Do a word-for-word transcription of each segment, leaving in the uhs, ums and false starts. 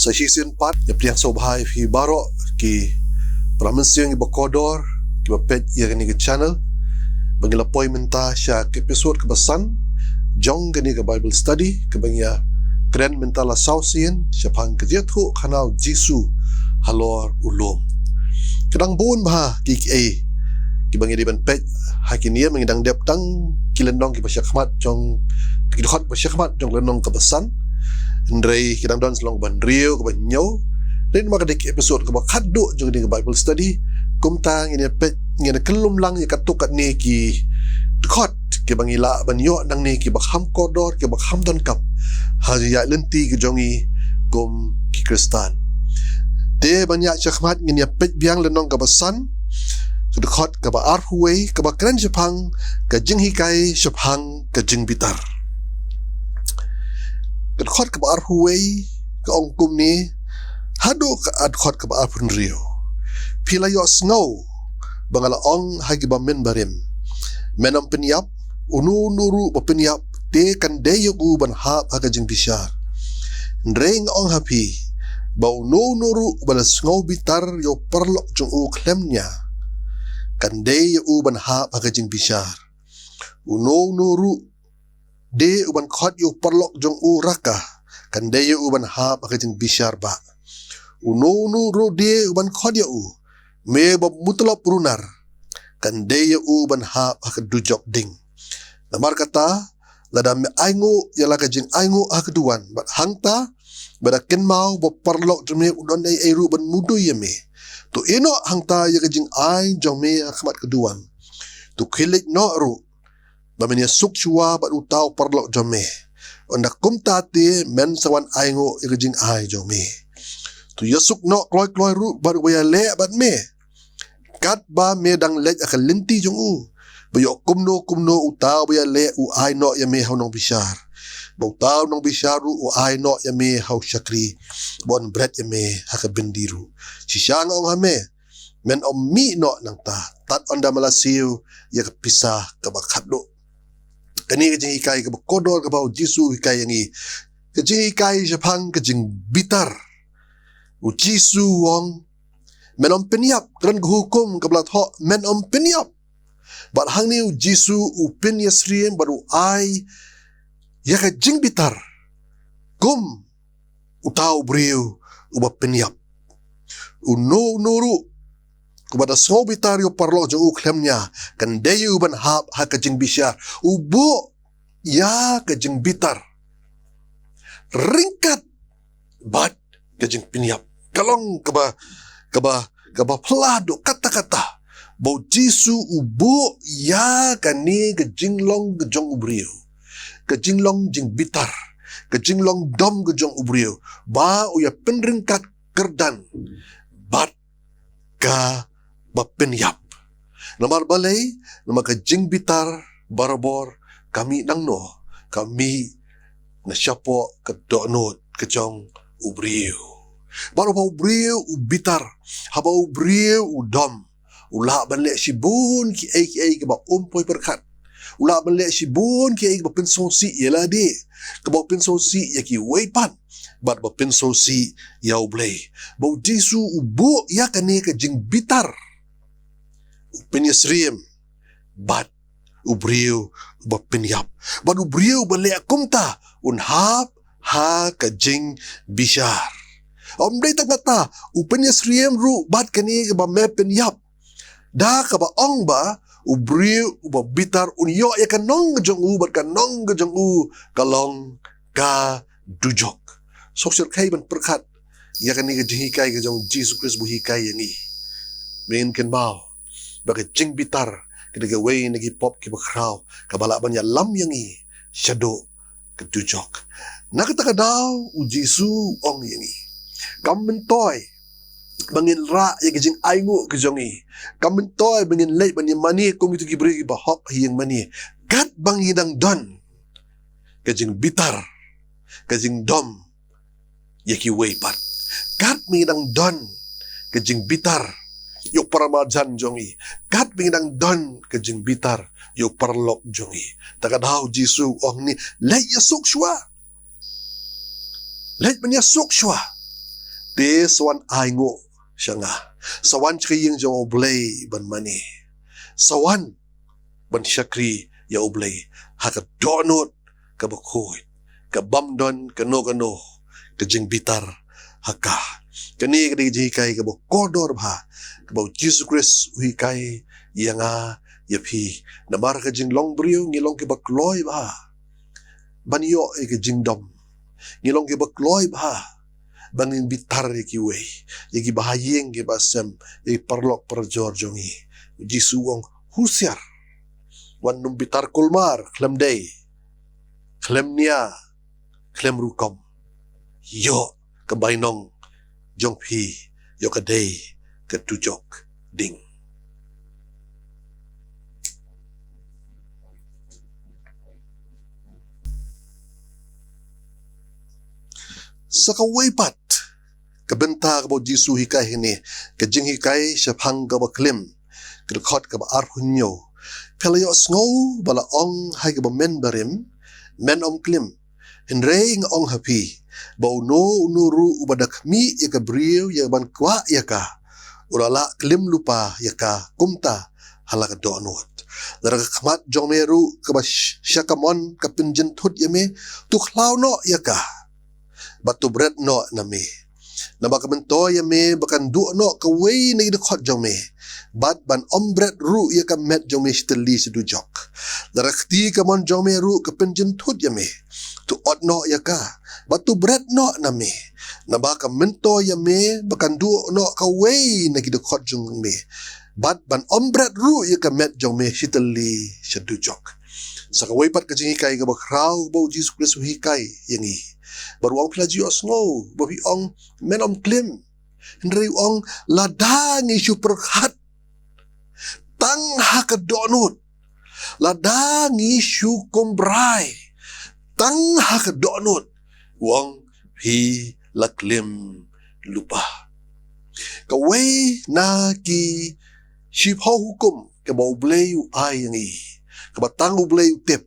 Ta shisien pat, ïa pdiang sngewbha ïa phi baroh ki para mynsiem kiba kordor kiba peit ïa kane ka channel. Ba ngi la poi mynta sha ka episode kaba san jong kane ka Bible study kaba ngi ïa kren mynta la saw sien shaphang ka jingïathuh khana u Jisu halor u lum. Ka dang bun bha ki, kiei kiba ngi dei ban peit ha kine, ba ngi dang dep tang ki lynnong kiba shakhmat jong, ki dkhot ba shakhmat jong lynnong kaba san. Hynrei ki dang don sa long kaba hynriew, kaba hynñiew. Hynrei namar ka dei ka episode kaba khatduh jong kane ka Bible study, kumta ngin ïa peit, ngin ïa kyllum lang ïa katto katne ki dkhot kiba ngi lah ban ïoh nangne kiba kham kordor, kiba kham donkam ha ïa lynti ka jong ngi kum ki Khristan. Te ban ïa shakhmat ngin ïa peit biang lynnong kaba san, ka dkhot kaba arphew wei, kaba kren shaphang ka jinghikai shaphang ka jingbitar. Ka dkhot kaba arphew wei ka ong kumne haduh ka dkhot kaba arphew hynriew: Phi la ïohsngew ba nga la ong ha kiba mynbarim, men ym pynïap. Uno uno ruh ba pynïap te kan dei ïa u ban hap ha ka jingbishar. Hynrei nga ong ha phi ba uno uno ruh ba la sngewbitar ïa u paralok jong u khlem nia, kan dei ïa u ban hap ha ka jingbishar. Uno uno ruh de u ban khot ïa u paralok jong u raka, kan dei ïa u ban hap ha ka jingbishar bah. Uno uno ruh de u ban khot ïa u me ba mutlop runar, kan dei ïa u ban hap ha ka dujok ding. Namar kata, lada me ainguh ïa la ka jingainguh ha ka duwan, bad hangta ba da kynmaw ba u paralok jong me u don ei ei ruh ban mudui ïa me, to ïeh noh hangta ïa ka jingai jong me ha khmat ka duwan. To khie leit noh ruh ba men ïasuk shuwa bad uta u paralok jong me. Ynda kumta te men sa wan ainguh ïa ka jingai jong me. To ïasuk noh kloi kloi ruh bad uba ïaleh bad me, katba me dang leit ha ka lynti jong u, ba ïoh kumno kumno uta uba ïaleh u ai noh ïa me ha u nongbishar, ba uta u nongbishar ruh u ai noh ïa me ha u shakri, ba un bret ïa me ha ka byndi ruh. Shisha nga ong ha me, men ym mih noh nangta tad ynda me la siew ïa ka pisa kaba khatduh. Kane ka jinghikai kaba kordor kaba u Jisu u hikai ïa ngi, ka jinghikai shaphang ka jingbitar. U Jisu u ong, men ym pynïap. Ka don ka hukum kaba la thoh, men ym pynïap. Bad hangne u Jisu u pynïasyriem bad u ai ïa ka jingbitar kum uta u briew uba pynïap. Uno uno ruh uba da sngewbitar ïa u paralok jong u khlem nia, kan dei ïa u ban hap ha ka jingbishar. U buh ïa ka jingbitar ryngkat bad ka jingpynïap. Ka long kaba, kaba, kaba phylla duh katta katta ba u Jisu u buh ïa kane ka jinglong ka jong u briew, ka jinglong jingbitar, ka jinglong dom ka jong u briew, ba u ïa pynryngkat kyrdan bad kaba pynïap. Namar balei? Namar ka jingbitar barabor ka mih nangno? Ka mih na shapoh ka dohnud ka jong u briew. Bad haba u briew u bitar, haba u briew u dom, u lah ban leh shibun kiei kiei kiba um poi pyrkhat. U lah ban leh shibun kiei kiba pynsngewsih ïa lade, kiba pynsngewsih ïa kiwei pat, bad ba pynsngewsih ïa U Blei. Ba u Jisu u buh ïa kane ka jingbitar, u pynïasyriem bad u briew uba pynïap. Bad u briew uba leh kumta un hap ha ka jingbishar. Ym dei tang kata, u pynïasyriem ruh bad kane kaba me pynïap, da kaba ong ba u briew uba bitar un ïoh ïa ka nong ka jong u, bad ka nong ka jong u ka long ka dujok. Sngewsih khie ban pyrkhat ïa kane ka jinghikai ka jong u Jisu Khrist ba u hikai ïa ngi. Ba ngin kynmaw ba ka jingbitar ka dei kawei na ki pop kiba khraw kaba lah ban ïalam ïa ngi shaduh ka dujok. Na kata ka daw u Jisu u ong ïa ngi, kam myntoi ba ngin rah ïa ka jingainguh ka jong ngi. Kam myntoi ba ngin leit ban ïamane kum kito ki briew kiba hok ha ïingmane. Katba ngi dang don ka jingbitar, ka jingdom ïa kiwei pat. Katba ngi dang don ka jingbitar ïa u paramarjan jong ngi, katba ngi dang don ka jingbitar ïa u paralok jong ngi, ta ka daw u Jisu u ong ïa ngi, leit ïasuk shuwa. Leit ban ïasuk shuwa. Te sa wan ai nguh sha nga. Sa wan sha ka ïing jong U Blei ban mane. Sa wan ban shakri ïa U Blei ha ka dohnud kaba khuid, ka bym don kano kano ka jingbitar ha ka. Kane ka dei ka jinghikai kaba kordor bha kaba U Jisu Khrist u hikai ïa nga, ïa phi. Namar ka jinglong briew ngi long kiba kloi bha ban ïoh ïa ka jingdom. Ngi long kiba kloi bha ban ngin bitar ïa kiwei, ïa ki bahaïing, ki bahasem, ïa ki paralok parajor jong ngi. U Jisu u ong, husiar, wat nym bitar kulmar, khlem dei, khlem nia, khlem rukom. Ïoh ka bainong jong phi, ïoh ka dei ka dujok ding. Sa kawei pat ka bynta kaba U Jisu u hikai hangne, ka jinghikai shaphang kaba klim, ka dkhot kaba arphew hynñiew. Phi la ïohsngew ba la ong ha kaba mynbarim, men ym klim. Hynrei nga ong ha phi, ba uno uno ruh uba da khmih ïa ka briew ïa ban kwah ïa ka, u la lah klim lypa ïa ka kumta ha la ka dohnud. Lada ka khmat jong me ruh kaba sh-, sha kamon ka pynjynthut ïa me, to khlaw noh ïa ka, bad to bret noh na me. Naba ka myntoi ïa me ba kan duh noh kawei na ki dkhot jong me, bad ban ym bret ruh ïa ka met jong me shi tylli sha dujok. Lada ka kti kamon jong me ruh ka pynjynthut ïa me, to ot noh ïa ka, bad to bret noh na me. Naba ka myntoi ïa me ba kan duh noh kawei na ki dkhot jong me, bad ban ym bret ruh ïa ka met jong me shi tylli sha dujok. Sa kawei pat ka jinghikai kaba khraw ba U Jisu Khrist u hikai ïa ngi. Bad u ong, phi la ju ïohsngew ba phi ong, men ym klim. Hynrei u ong, lada ngi shu pyrkhat tang ha ka dohnud, lada ngi shu kumbrai tang ha ka dohnud, u ong, phi la klim lypa. Kawei na ki shiphew hukum kaba U Blei u ai ïa ngi, kaba tang U Blei u tip,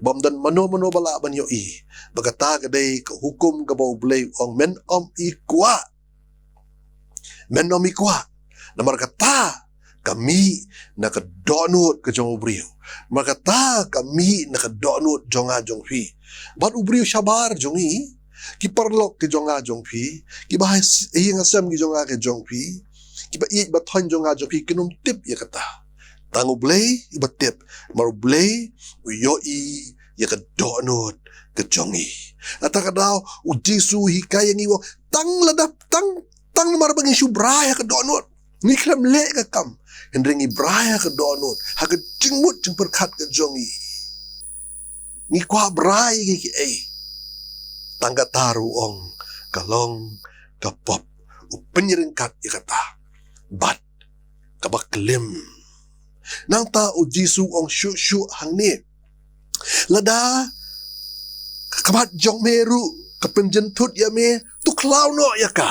bym don mano mano ba lah ban ïohi, ba kata ka dei ka hukum kaba U Blei u ong, men ym ikwah. Men ym ikwah. Namar kata ka mih na ka dohnud ka jong u briew. Namar kata ka mih na ka dohnud jong nga jong phi. Bad u briew shabar jong ngi, ki paralok ki jong nga jong phi, ki bahaïing hasem ki jong nga ki jong phi, ki ba ïeit ba thoiñ jong nga jong phi, kin ym tip ïa kata. Tang U Blei uba tip, namar U Blei u ïohi ïa ka dohnud ka jong ngi. Kata ka daw U Jisu u hikai ïa ngi u ong, tang lada, tang, tang namar ba ngi shu brai ha ka dohnud, ngi khlem leh ka kam, hynrei ngi brai ha ka dohnud, ha ka jingmut jingpyrkhat ka jong ngi, ngi kwah brai ïa kiei kiei, tang kata ruh u ong ka long ka pop. U pynïaryngkat ïa kata bad kaba klim. Nangta U Jisu u ong shuh shuh hangne, lada ka khmat jong me ruh ka pynjynthut ïa me, to khlaw noh ïa ka.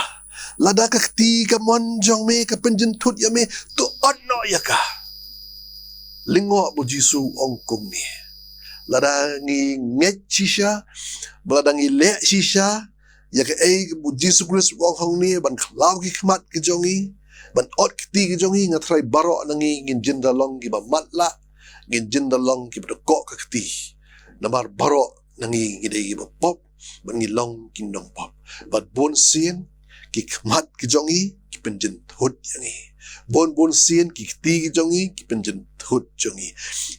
Lada ka kti kamon jong me ka pynjynthut ïa me, to ot noh ïa ka. Lyngngoh ba U Jisu u ong kumne. Lada ngi ngeit shisha, ba lada ngi leh shisha ïa kaei ba U Jisu Khrist u ong hangne, ban khlaw ki khmat ki jong ngi, ban ot ki kti ki jong ngi, nga tharai baroh na ngi ngin jin da long kiba matlah, ngin jin da long kiba da koh ka kti. Namar baroh na ngi ngi dei kiba pop, bad ngi long ki nongpop. Bad bunsien ki khmat ki jong ngi ki pynjynthut ïa ngi. Bun bunsien ki kti ki jong ngi ki pynjynthut jong ngi.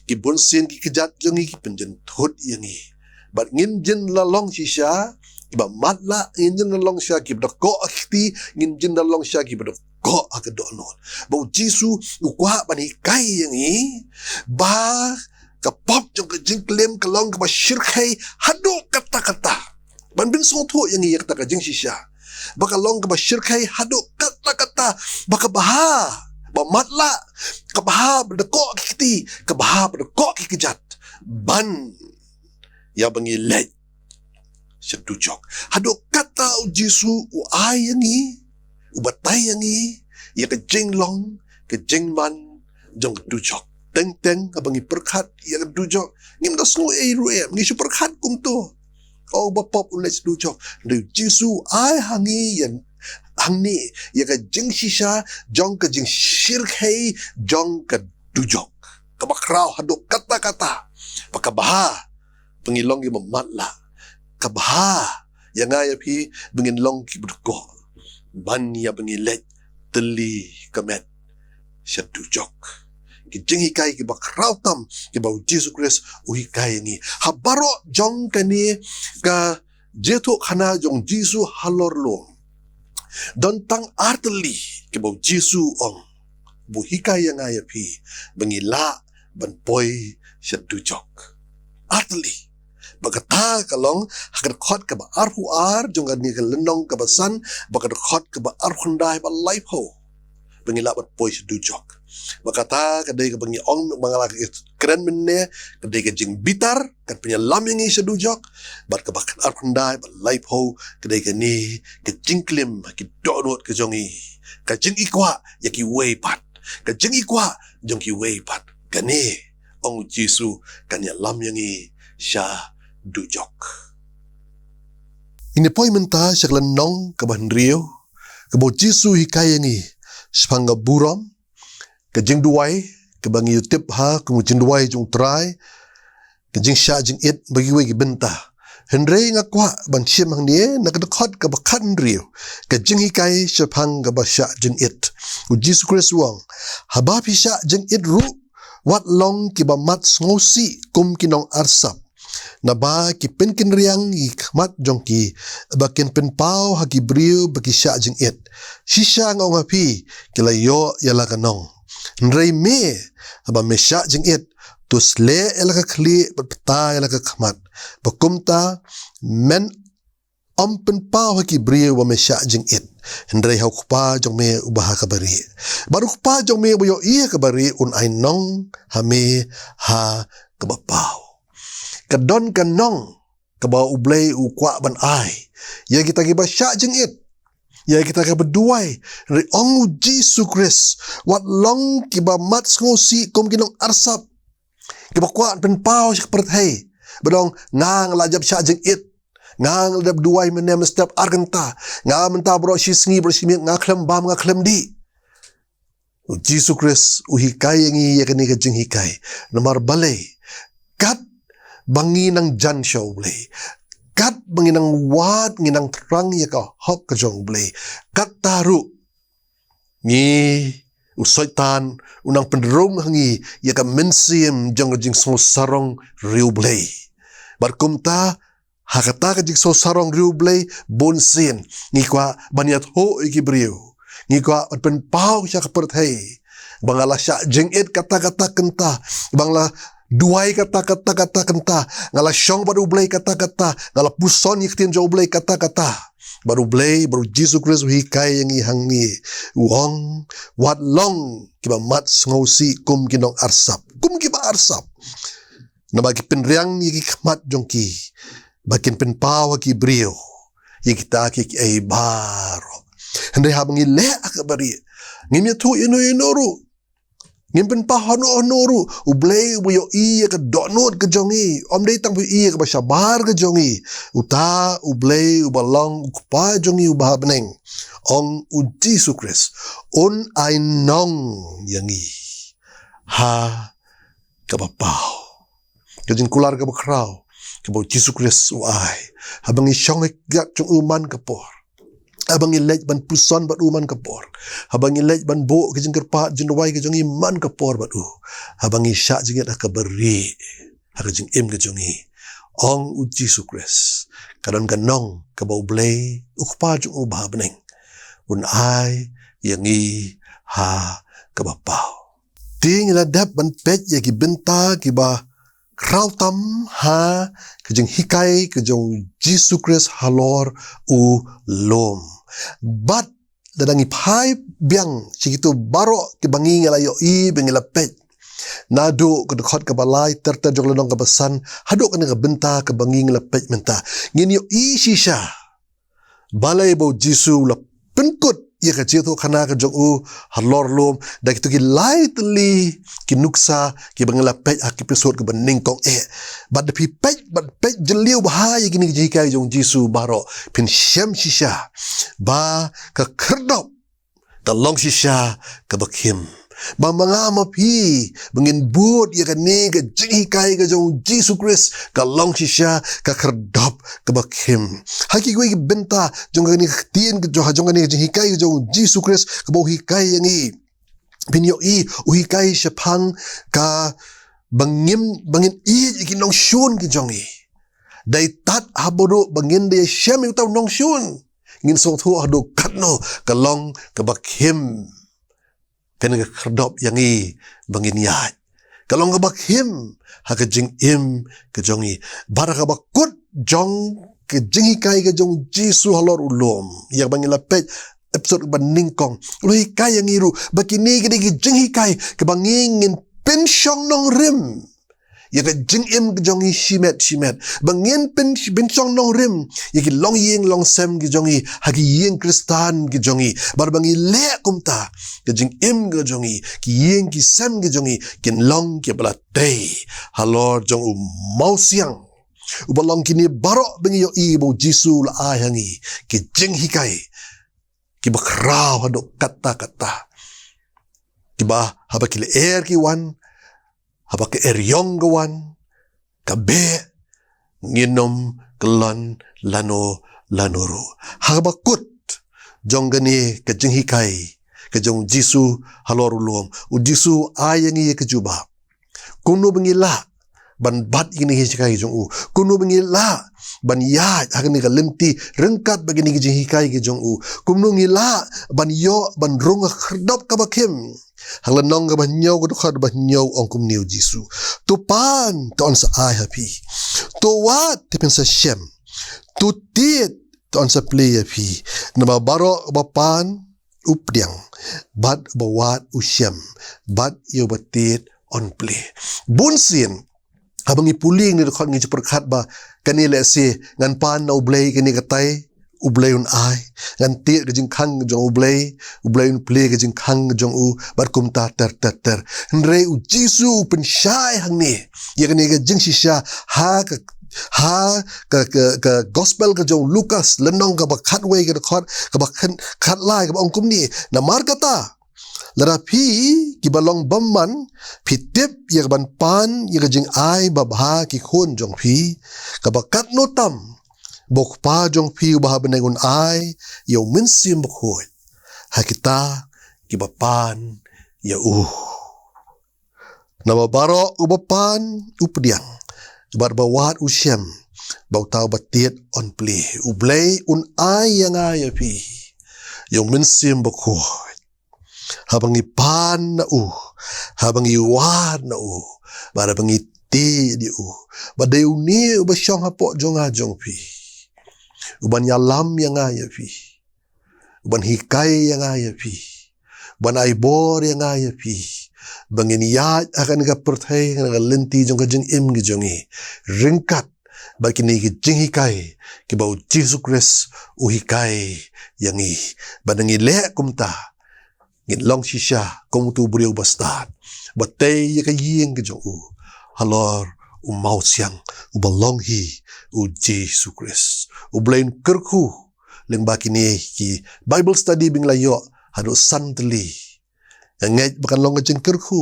Ki bunsien ki kjat jong ngi ki pynjynthut ïa ngi. Bad ngin jin la long shisha kiba matlah, ngin jin la long shisha kiba da koh ki kti, ngin jin la long shisha kiba da koh ha ka dohnud. Ba U Jisu u kwah ban hikai ïa ngi ba ka pop jong ka jingklim ka long kaba shyrkhei haduh katta katta. Ban pynsngewthuh ïa ngi ïa kata ka jingshisha, ba ka long kaba shyrkhei haduh katta katta, ba ka bha, ba matlah, ka bha ba da koh ki kti, ka bha ba da koh ki kjat, ban ïa ba ngi leit sha dujok. Haduh katta U Jisu u ai ïa ngi, u batai ïa ngi ïa ka jinglong, ka jingman jong ka dujok. Teng teng haba ngi pyrkhat ïa ka dujok, ngim da sngew ei ruh em, ngi shu pyrkhat kumto, o, ba pop un leit sha dujok. Hynrei U Jisu u ai ha ngi ïa, hangne ïa ka jingshisha jong ka jingshyrkhei jong ka dujok kaba khraw haduh katta katta, ba ka bha ba ngi long kiba matlah. Ka bha ïa nga ïa phi ba ngin long kiba dkoh ban ïa ba ngi leit tylli ka met sha dujok. Ki jinghikai kiba khraw tam kiba u Jisu Khrist u hikai ïa ngi ha baroh jong kane ka jingïathuhkhana jong u Jisu halor lum. Don tang ar tylli kiba u Jisu u ong, ba u hikai ïa nga ïa phi ba ngi lah ban poi sha dujok. Ar tylli. Bad kata ka long ha ka dkhot kaba arphew ar jong kane ka lynnong kaba san, bad ka dkhot kaba arphew khyndai bad laiphew, ba ngi lah ban poi sha dujok. Bad kata ka dei kaba ngi ong ba nga la kren mynne, ka dei ka jingbitar kan pynïalam ïa ngi sha dujok. Bad kaba arphew khyndai bad laiphew, ka dei kane ka jingklim ha ki dohnud ka jong ngi, ka jingikwah ïa kiwei pat, ka jingikwah jong kiwei pat. Kane, ong u Jisu, kan ïalam ïa ngi sha dujok. Ngin ïa poi mynta sha ka lynnong kaba hynriew, kaba u Jisu u hikai ïa ngi shaphang ka burom, ka jingduwai kaba ngi ïa tip ha kum ka jingduwai jong u Trai, ka jingshah jingit bad kiwei ki bynta. Hynrei nga kwah ban shim hangne na ka dkhot kaba khathynriew, ka jinghikai shaphang kaba shah jingit. U Jisu Khrist u ong, haba phi shah jingit ruh, wat long kiba mat sngewsih kum ki nongarsap. Naba ki pynkynriang ïa ki khmat jong ki, ba kin pynpaw ha ki briew ba ki shah jingit. Shisha nga ong ha phi, ki la ïoh ïa la ka nong. Hynrei me, haba me shah jingit, to sleh ïa la ka khlieh bad pynta ïa la ka khmat. Ba kumta men ym pynpaw ha ki briew ba me shah jingit, hynrei ha u Kpa jong me uba ha kaba rieh. Bad u Kpa jong me uba ïohi ha kaba rieh un ai nong ha me ha kaba paw. Ka don ka nong kaba U Blei u kwah ban ai ïa kita kiba shah jingit, ïa kita kiba duwai. Hynrei ong u Jisu Khrist, wat long kiba mat sngewsih kum ki nongarsap, kiba kwah pynpaw sha ka pyrthei, ba dang nga, nga la dep shah jingit, nga, nga la dep duwai mynne mynstep ar kynta, nga mynta baroh shi sngi baroh shi miet nga khlem bam nga khlem dih. U Jisu Khrist u hikai ïa ngi ïa kane ka jinghikai. Namar balei? Katba ngi nang jan sha U Blei, katba ngi nang wad, ngi nang thrang ïa ka hok ka jong U Blei, katta ruh ngi, u Soitan u nang pynrung ha ngi ïa ka mynsiem jong ka jingsngewsarong riewblei. Bad kumta, ha kata ka jingsngewsarong riewblei, bunsien ngi kwah ban ïathuh ïa ki briew, ngi kwah ban pynpaw sha ka pyrthei ba nga la shah jingit katta katta kynta, ba nga la duwai katta katta katta kynta, nga la shong bad U Blei katta katta, nga la puson ïa ka ktien jong U Blei katta katta. Bad U Blei, bad u Jisu Khrist u hikai ïa ngi hangne, u ong, wat long kiba mat sngewsih kum ki nongarsap, kum kiba arsap. Naba ki pynriang ïa ki khmat jong ki ba kin pynpaw ha ki briew ïa kita kiei kiei baroh. Hynrei haba ngi leh ha kaba rieh, ngim ïathuh ïano ïano ruh, ngim pynpaw hano hano ruh, U Blei uba ïohi ïa ka dohnud ka jong ngi, ym dei tang ba ïohi ïa kaba shabar ka jong ngi, uta U Blei uba long u Kpa jong ngi uba ha bneng, ong u Jisu Khrist, un ai nong ïa ngi ha kaba paw. Ka jingkular kaba khraw kaba u Jisu Khrist u ai, haba ngi shong ha ka ïaid jong u man ka por, haba ngi leit ban puson bad u man ka por, haba ngi leit ban buh ka jingkyrpad jingduwai ka jong ngi man ka por bad u, haba ngi shah jingit ha kaba rieh ha ka jingim ka jong ngi, ong u Jisu Khrist, ka don ka nong kaba U Blei u Kpa jong u ba ha bneng un ai ïa ngi ha kaba paw. Te ngi la dep ban peit ïa ki bynta kiba khraw tam ha ka jinghikai ka jong u Jisu Khrist halor u lum. Bad lada ngi phai biang sha kito baroh kiba ngi, ngi la ïohi, ba ngi la peit, naduh ka dkhot kaba lai ter ter jong ka lynnong kaba san haduh kane ka bynta kaba ngi, ngi la peit mynta, ngin ïohi shisha balei ba u Jisu u la pynkut ïa ka jingïathuhkhana ka jong u halor lum da kito ki lai tylli ki nuksa kiba ngi la peit ha ka episode kaba nyngkong eh. Bad da phi peit, bad peit jylliew bha ïa kine ki jinghikai jong u Jisu baroh, phin shem shisha ba ka khyrdop ka long shisha kaba khim. Ba ma nga ma phi, ba ngin bud ïa kane ka jinghikai ka jong u Jisu Khrist, ka long shisha ka khyrdop kaba khim. Ha kiwei ki bynta jong kane ka ktien ka jong, jong kane ka jinghikai ka jong u Jisu Khrist kaba u hikai ïa ngi, phin ïohi u hikai shaphang kaba ngin, ba ngin ïeit ïa ki nongshun ki jong ngi. Dei tad haduh ba ngin da ïashem ïa uta u nongshun, ngin sngewthuh haduh katno ka long kaba khim kane ka khyrdop ïa ngi ba ngin ïaid. Ka long kaba khim ha ka jingim ka jong ngi. Bad ha kaba kut jong ka jinghikai ka jong u Jisu halor u lum, ïa ba ngi la peit episode ba nyngkong, u la hikai ïa ngi ruh ba kine ki dei ki jinghikai kaba ngi ngin pynshong nongrim ïa ka jingim ka jong ngi shimet shimet. Ba ngin pyn, pynshong nongrim ïa ki longïing longsem ki jong ngi ha ki ïing Khristan ki jong ngi. Bad ba ngi leh kumta, ka jingim ka jong ngi, ki ïing ki sem ki jong ngi kin long kiba la tei halor jong u mawsiang uba long kine baroh ba ngi ïohi ba u Jisu u la ai ha ngi, ki jinghikai kiba khraw haduh katta katta, kiba haba ki lyer ki wan, haba ka eriong ka wan, ka beh, ngin ym kyllon lano lano ruh. Ha kaba kut jong kane ka jinghikai ka jong u Jisu halor u lum, u Jisu u ai ïa ngi ïa ka jubab kumno ba ngi lah ban bat ïa kine ki jinghikai ki jong u, kumno ba ngi lah ban ïaid ha kane ka lynti ryngkat bad kine ki jinghikai ki jong u, kumno ngi lah ban ïoh ban rung ha ka khyrdop kaba khim. Ha ka lynnong kaba hynñiew, ka dkhot ba hynñiew, ong kumne u Jisu: To pan, to yn sa ai ha phi. To wad, te phin sa shem. To tied, to yn sa plie ïa phi. Namar baroh uba pan u pdiang, bad uba wad u shem, bad ïa uba tied yn plie. Bun sien haba ngi pule ïa kine ki dkhot ngi ju pyrkhat ba kane lehse ngan pan na U Blei kane katai, U Blei un ai. Ngan tied ka jingkhang jong U Blei, U Blei un plie ka jingkhang jong u, bad kumta ter ter ter. Hynrei u Jisu u pynshai hangne ïa kane ka jingshisha ha ka, ha ka, ka, ka gospel ka jong u Lukas, lynnong kaba khatwei, ka dkhot kaba khat, khatlai, kaba ong kumne: Namar kata, lada phi kiba long bymman phi tip ïa kaban pan ïa ka jingai babha ki khun jong phi, kaba katno tam ba u Kpa jong phi uba ha bneng un ai ïa U Mynsiem Bakhuid ha kita kiba pan ïa u. Namar baroh uba pan u pdiang, bad uba wad u shem, bad uta uba tied yn plie, U Blei un ai ïa nga ïa phi ïa U Mynsiem Bakhuid. Haba ngi pan na u, haba ngi wad na u, bad haba ngi tied ïa u, ba dei une uba shong hapoh jong nga jong phi, uban ïalam ïa nga ïa phi, uban hikai ïa nga ïa phi, uban ai bor ïa nga ïa phi, ba ngin ïaid ha kane ka pyrthei, ha kane ka lynti jong ka jingim ka jong ngi, ryngkat bad kine ki jinghikai kiba u Jisu Khrist u hikai ïa ngi. Ba ngi leh kumta, ngin long shisha kum uto u briew bastad, ba tei ïa ka ïing ka jong u halor u mawsiang uba long hi u Jisu Khrist. U Blei un kyrkhu lyngba kine ki Bible study ba ngi la ïoh haduh san tylli. Nga ngeit ba kan long ka jingkyrkhu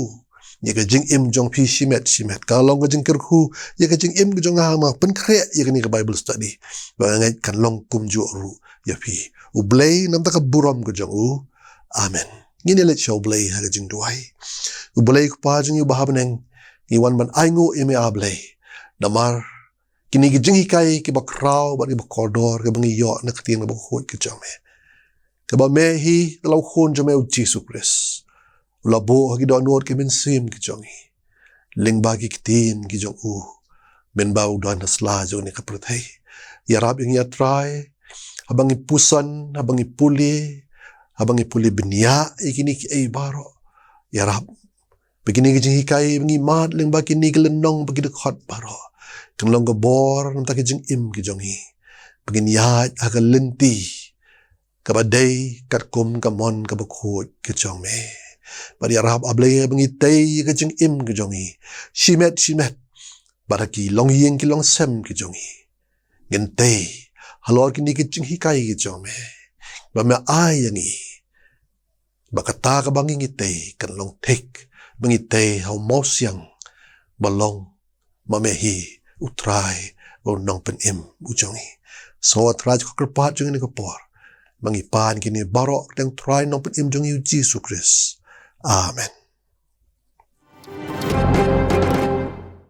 ïa ka jingim jong phi shimet shimet. Kan long ka jingkyrkhu ïa ka jingim ka jong nga, ma pynkhreh ïa kane ka Bible study. Ba nga ngeit kan long kumjuh ruh ïa phi. U Blei namar ka burom ka jong u. Amen. Ngin ïa leit sha U Blei ha ka jingduwai. U Blei Kpa jong ngi uba ha bneng, ngi wan ban ainguh ïa me, A Blei, namar kine ki jinghikai kiba khraw bad kiba kordor kiba ngi ïoh na ka ktien kaba khuid ka jong me, kaba me hi, da la u Khun jong me u Jisu Khrist, u la buh ha ki dohnud ki mynsiem ki jong ngi, lyngba ki ktien ki jong u, mynba u don ha sla jong kane ka pyrthei. Ïarap ïa ngi, A Trai, haba ngi puson, haba ngi pule, haba ngi pule bniah ïa kine kiei baroh. Ïarap ba kine ki jinghikai ba ngi mad lyngba kine ki lynnong bad ki dkhot baroh, kan long ka bor namar ka jingim ka jong ngi, ba ngin ïaid ha ka lynti kaba dei katkum ka mon kaba khuid ka jong me. Bad ïarap, A Blei, ba ngi tei ïa ka jingim ka jong ngi shimet shimet bad ha ki longïing ki longsem ki jong ngi. Ngin tei halor kine ki jinghikai ki jong me, ba me ai ïa ngi ba kata kaba ngi ngi tei kan long thik, ba ngi tei ha u mawsiang ba long ma me hi, U Trai, U Nongpynim u jong ngi. Sngew, A Trai, ka kyrpad jong ngi ha kane ka por, ba ngi pan kine baroh ha kyrteng U Trai Nongpynim jong ngi, U Jisu Khrist. Amen.